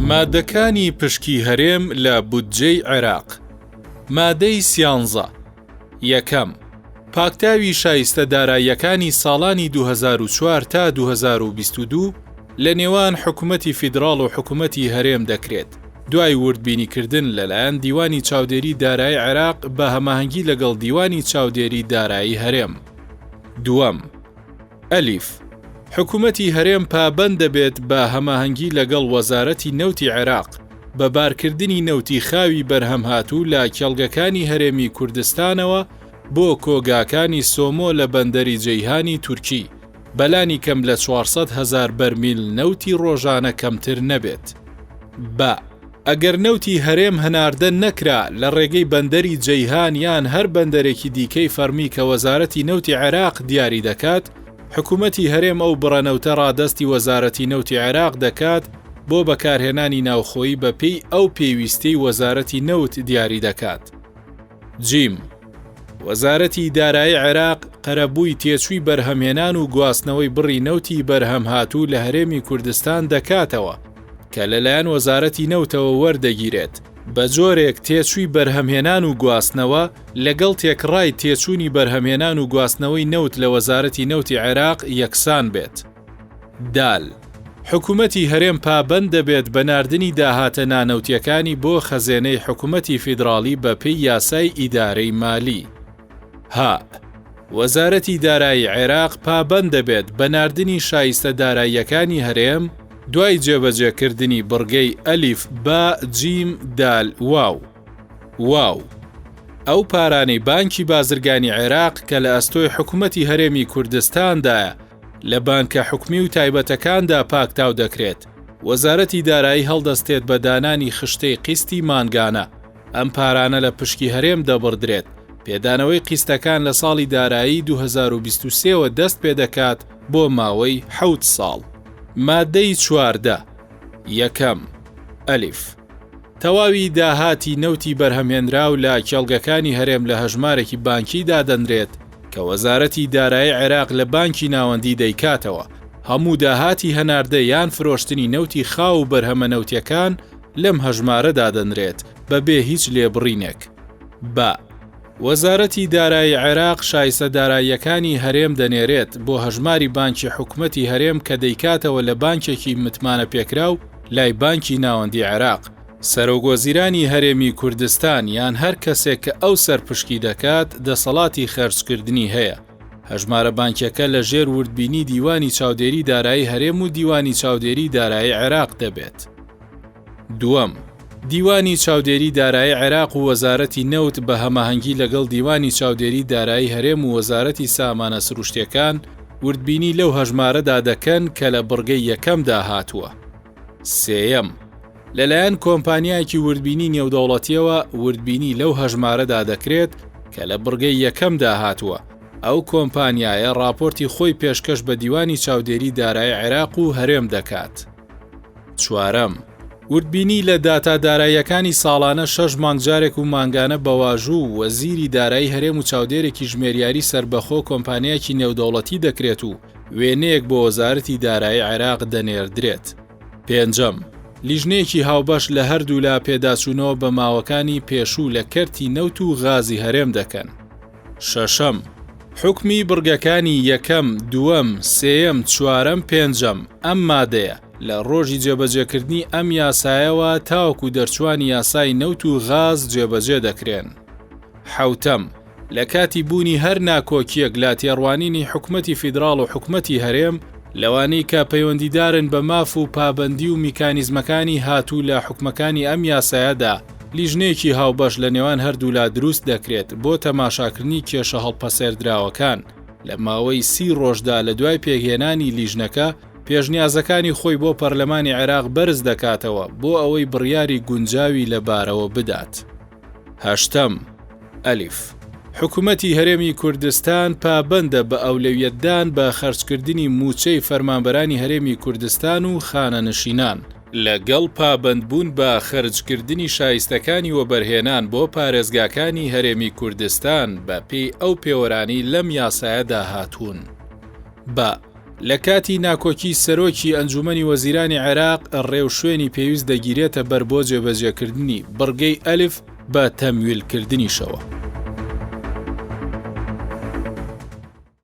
مادەکانی پشکی هەرێم لە بودجەی عێراق مادەی سیانزە یەکەم، پاکتاوی شایستە داراییەکانی ساڵانی 2004 تا 2022 لە نێوان حکومەتی فیدراڵ و حکومەتی هەرێم دەکرێت، دوای وردبینیکردن لەلایەن دیوانی چاودێری دارایی عێراق بە هەماهەنگی لەگەڵ دیوانی چاودێری دارایی هەرێم. دووەم، ئەلیف، حکومەتی هەرێم پابەند دەبێت بە هەماهەنگی لەگەڵ وەزارەتی نەوتی عێراق بە بارکردنی نەوتی خاوی بەرهەمهاتوو لە کێڵگەکانی هەرێمی کوردستانەوە بۆ کۆگاکانی سۆمۆ لە بەندەری جەیهانی تورکی بەلانی کەم لە 400 هەزار بەرمیل نەوتی ڕۆژانە کەمتر نەبێت. بە. ئەگەر نەوتی هەرێم هەناردە نەکرا لە ڕێگەی بەندەری جەیهان یان هەر بەندەرێکی دیکەی فەڕمی کە وەزارەتی نەوتی عێراق دیاری دەکات، حکومەتی هەرێم ئەو بڕە نەوتە ڕادەستی وەزارەتی نەوتی عێراق دەکات بۆ بەکارهێنانی ناوخۆیی بەپێی ئەو پێویستیەی وەزارەتی نەوت دیاری دەکات. جیم. وەزارەتی دارایی عێراق قەرەبووی تێچووی بەرهەمهێنان و گواستنەوەی بڕی نەوتی بەرهەمهاتوو لە هەرێمی کوردستان دەکاتەوە کە لەلایەن وەزارەتی نەوتەوە وەردەگیرێت، بەجۆرێک تێچووی بەرهەمهێنان و گواستنەوە لەگەڵ تێکڕای تێچوونی بەرهەمهێنان و گواستنەوەی نەوت لە وەزارەتی نەوتی عێراق یەکسان بێت. دال. حکومەتی هەرێم پابەند دەبێت بە ناردنی داهاتە نانەوتیەکانی بۆ خەزێنەی حکومەتی فیدڕاڵی بە پێی یاسای ئیدارەی مالی. هاء. وەزارەتی دارایی عێراق پابەند دەبێت بە ناردنی شایستە داراییەکانی هەرێم دوای جێبەجێکردنی بڕگەی ئەلیف، با، جیم، دال، واو. واو. ئەو پارانەی بانکی بازرگانی عێراق کە لە ئەستۆی حکومەتی هەرێمی کوردستاندایە لە بانکە حکومی و تایبەتەکاندا پاکتاو دەکرێت، وەزارەتی دارایی هەڵدەستێت بە دانانی خشتەی قیستی مانگانە، ئەم پارانە لە پشکی هەرێم دەبڕدرێت، پێدانەوەی قیستەکان لە ساڵی دارایی 2023 وە دەست پێدەکات بۆ ماوەی حەوت ساڵ. مادەی 14. یەکەم، ئەلیف. تەواوی داهاتی نەوتی بەرهەمهێنراو لە کێڵگەکانی هەرێم لە هەژمارێکی بانکی دادەنرێت کە وەزارەتی دارایی عێراق لە بانکی ناوەندی دەیکاتەوە، هەموو داهاتی هەناردە یان فرۆشتنی نەوتی خاو و بەرهەمە نەوتیەکان لەم هەژمارە دادەنرێت بەبێ هیچ لێبڕینێک. بە. وەزارەتی دارایی عێراق شایستە داراییەکانی هەرێم دەنێرێت بۆ هەژماری بانکی حکومەتی هەرێم کە دەیکاتەوە لە بانکێکی متمانەپێکراو لای بانکی ناوەندی عێراق. سەرۆکوەزیرانی هەرێمی کوردستان یان هەر کەسێک کە ئەو سەرپشکی دەکات دەسەڵاتی خەرجکردنی هەیە. هەژمارە بانکیەکە لە ژێر وردبینی دیوانی چاودێری دارایی هەرێم و دیوانی چاودێری دارایی عێراق دەبێت. دووەم، دیوانی چاودێری دارایی عێراق و وەزارەتی نەوت بە هەماهەنگی لەگەڵ دیوانی چاودێری دارایی هەرێم و وەزارەتی سامانە سروشتیەکان وردبینی لەو هەژمارەدا دەکەن کە لە بڕگەی یەکەمدا هاتووە. سێیەم، لەلایەن کۆمپانیایەکی وردبینی نێودەوڵەتیەوە وردبینی لەو هەژمارەدا دەکرێت کە لە بڕگەی یەکەمدا هاتووە، ئەو کۆمپانیایە ڕاپۆرتی خۆی پێشکەش بە دیوانی چاودێری دارایی عێراق و هەرێم دەکات. چوارەم، وردبینی لە داتا داراییەکانی ساڵانە شەش مانگ جارێک و مانگانە بە واژوو وەزیری دارایی هەرێم و چاودێرێکی ژمێریاری سەربەخۆ کۆمپانیایەکی نێودەوڵەتی دەکرێت و وێنەیەک بۆ وەزارەتی دارایی عێراق دەنێردرێت. پێنجەم، لیژنەیەکی هاوبەش لە هەردوولا پێداچوونەوە بە ماوەکانی پێشوو لە کەرتی نەوت و غازی هەرێم دەکەن. شەشەم، حوکمی بڕگەکانی یەکەم، دووەم، سێیەم، چوارەم، پێنجەم، ئەم مادەیە، لە ڕۆژی جێبەجێکردنی ئەم یاسایەوە تاوەکو دەرچووانی یاسای نەوت و غاز جێبەجێ دەکرێن. حەوتەم، لە کاتی بوونی هەر ناکۆکییەک لە تێڕوانینی حکومەتی فیدراڵ و حکومەتی هەرێم، لەوانەی کە پەیوەندیدارن بە ماف و پابەندی و میکانیزمەکانی هاتوو لە حوکمەکانی ئەم یاسایەدا، لیژنەیەکی هاوبەش لە نێوان هەردوولا دروست دەکرێت بۆ تەماشاکردنی کێشە هەڵپەسێردراوەکان، لە ماوەی سی ڕۆژدا لە دوای پێکهێنانی لیژنەکە، پێشنیازەکانی خۆی بۆ پەرلەمانی عێراق بەرز دەکاتەوە بۆ ئەوەی بڕیاری گونجاوی لەبارەوە بدات. هەشتەم، ئەلیف. حکومەتی هەرێمی کوردستان پابەندە بە ئەولەویەتدان بە خەرجکردنی مووچەی فەرمانبەرانی هەرێمی کوردستان و خانەنشینان، لەگەڵ پابەندبوون بە خەرجکردنی شایستەکانی وەبەرهێنان بۆ پارێزگاکانی هەرێمی کوردستان بە پێی ئەو پێوەرانەی لەم یاسایەدا هاتوون. بە. لە کاتی ناکۆکی سەرۆکی ئەنجوومەنی وەزیرانی عێراق ڕێوشوێنی پێویست دەگیرێتە بەر بۆ جێبەجێکردنی بڕگەی ئەلف بە تەمویلکردنیشەوە.